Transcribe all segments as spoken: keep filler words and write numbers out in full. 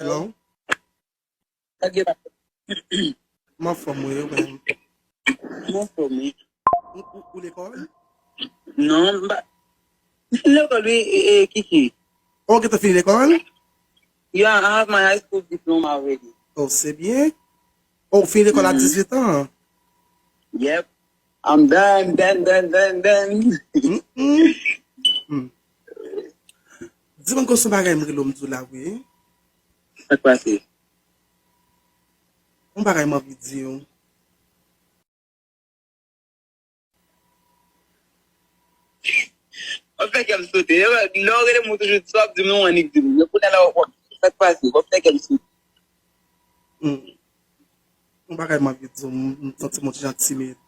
Hello? Sa k gen la? M anfòm, wi, ou menm? M anfòm, wi. Ou, ou, ou lekòl? Non, m pa. M fin lekòl, wi, e, e, Kiki. Oh, ou gentan fini lekòl? Yeah, I have my high school diploma already. Oh, se byen. Oh, ou fini lekòl a dizuit an? Yep. I'm done, done, done, done, done. Mm-mm. Mm. Di mwen konsa bagay m rele w m di w la, wi. Sa k pase? Yon bagay m anvi di w. W ap fè kè m sote. Lè w rele m, ou toujou di sa, w ap di m non, annik di m. Men kounye a la, w ap, sa k pase? W ap fè kè m sote. Hmm. Yon bagay m anvi di w, m, m santi m yon ti jan timid.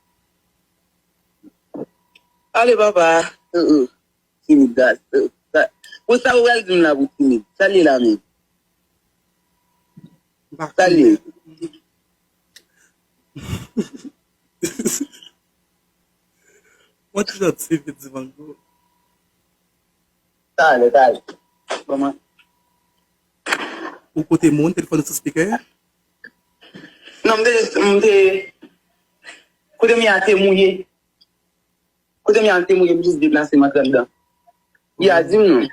Ale, papa. Uh, uh. Timid, dat. Uh, dat. Pou sa, ou pral di m la pou timid. Sa l ye la menm? M pa Sa l ye? Mwen ti jan timid, Dibango. Talè, talè. Kòman? Ou kote moun, telefòn ou sou speaker? Non, m te jis, m te, kote m ye a te mouye. Kote m ye a te mouye, m jis deplase m antre anndan. Ya, di m non.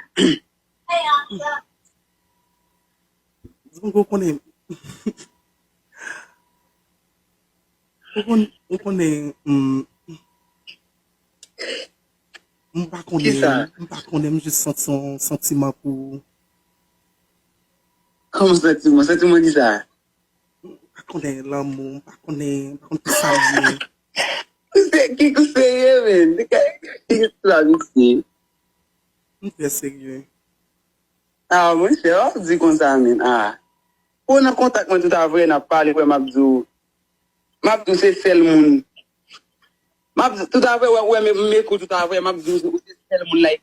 Dibango, ou konnen. Ou konn, ou konnen, hmm, m pa konnen, Kisa? M pa konnen, m jis santi yon santiman pou ou. Kòman santiman? Santiman kisa? M pa konnen lanmou, m pa konnen, m pa konn ki sa l ye. Ou se ki ou serye, men? Ki sa misye? M trè serye. Ah, monchè, w ap di konsa, men. Ah. Ou nan kontak mwen tout a vrè, n ap pale, wè, m ap di w. M ap di w se sèl moun. M ap di, tout a vrè, wè, wè, men m ekri w tout a vrè, m ap di w se, ou se sèl moun, like,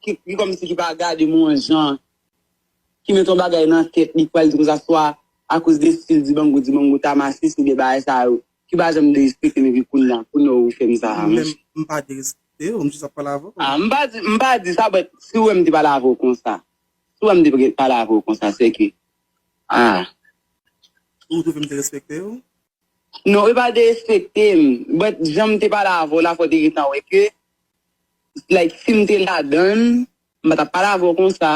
ki, ki kòmsi ki pa gade m yon jan, ki met yon bagay nan tèt li, ki pral di konsa, swa akoz de stil Dibango, Dibango ta masis oubyen bagay sa yo, ki pa janm derespekte m epi kounye a, kounye a ou fè m sa, ah, Men monchè. M pa derespekte w, m jis ap pale avè w. Ah, m pa di, m pa di sa, but si w wè m te pale avè w konsa, si w wè m te pre-, pale avè w konsa, se ke, ah. Ou twouve m derespekte w? Non, e pa derespekte m, but jan m te pale avè w la, fò w te gentan wè ke, like, si m te ladann, m pa t ap pale avè w konsa.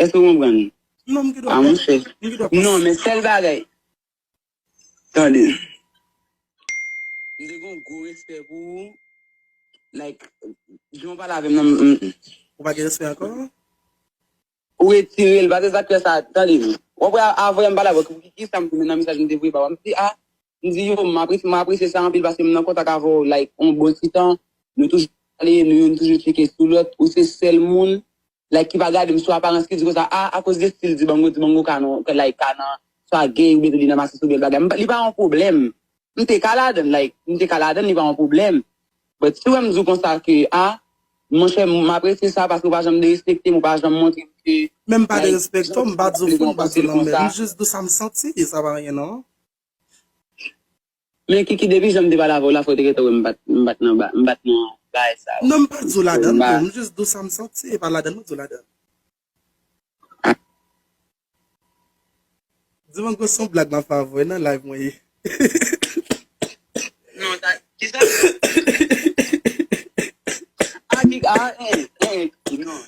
Èske w konprann? Non, m gen dwa Ah, monchè. M gen dwa Non, men sèl bagay. Tande. M te gen yon gwo respè pou ou. Like, jan w pale avè m nan, m, m, Ou pa gen respè ankò? Ou retire l, paske sa k fè sa, tande m. W ap wè, avan yè m pale avè w, ki, ki sa m te nan mesaj m te voye ba w. M di, ah, m di, yo, m apresye, m apresye sa anpil, paske m nan kontak avè w, like, yon bon ti tan. Nou toujou pale, nou, nou toujou tcheke sou lòt. Ou se sèl moun, like, ki pa gade m sou aparans, ki di konsa, ah, akoz de stil Dibango, Dibango ka nan, ka, like, ka nan, swa gay, oubyen tou li nan masis, oubyen bagay. M pa, li pa yon pwoblèm. M te ka ladann, like, m te ka ladann, li pa yon pwoblèm. But si w wè m di w konsa ke, ah, monchè, m apresye sa paske w pa janm derespekte m, ou pa janm montre m ke, Men m pa like, derespekte w, m pa di w fou, m pa di w lanmèd. M jis di w sa m santi, e sa pa anyen, non. Men Kiki, depi jan m te pale avè w la, fò w te gentan wè m pa t, m pa t nan ba, m pa t nan bagay sa yo. Non, m pa di w ladann, M pa- non, m jis di w sa m santi, e pa ladann mwen di w ladann. Dibango, se yon blag m ap fè avè w nan live mwen ye. Non, sa, kisa? Ah, ki, ah, eh, eh, non.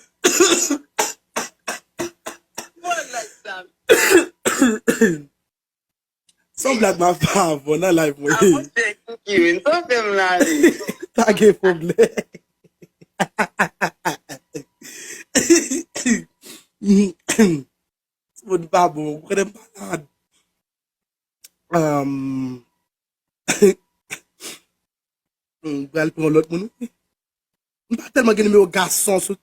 What like that? Se yon blag m ap fè avè w nan live mwen Ah, ye. Monchè, Kiki, men, sa fè m la, wi. Pa gen pwoblèm. Timoun pa bon, ou konnen m pa la. Um, m pral pran lòt moun, wi. M pa tèlman gen nimewo gason sou,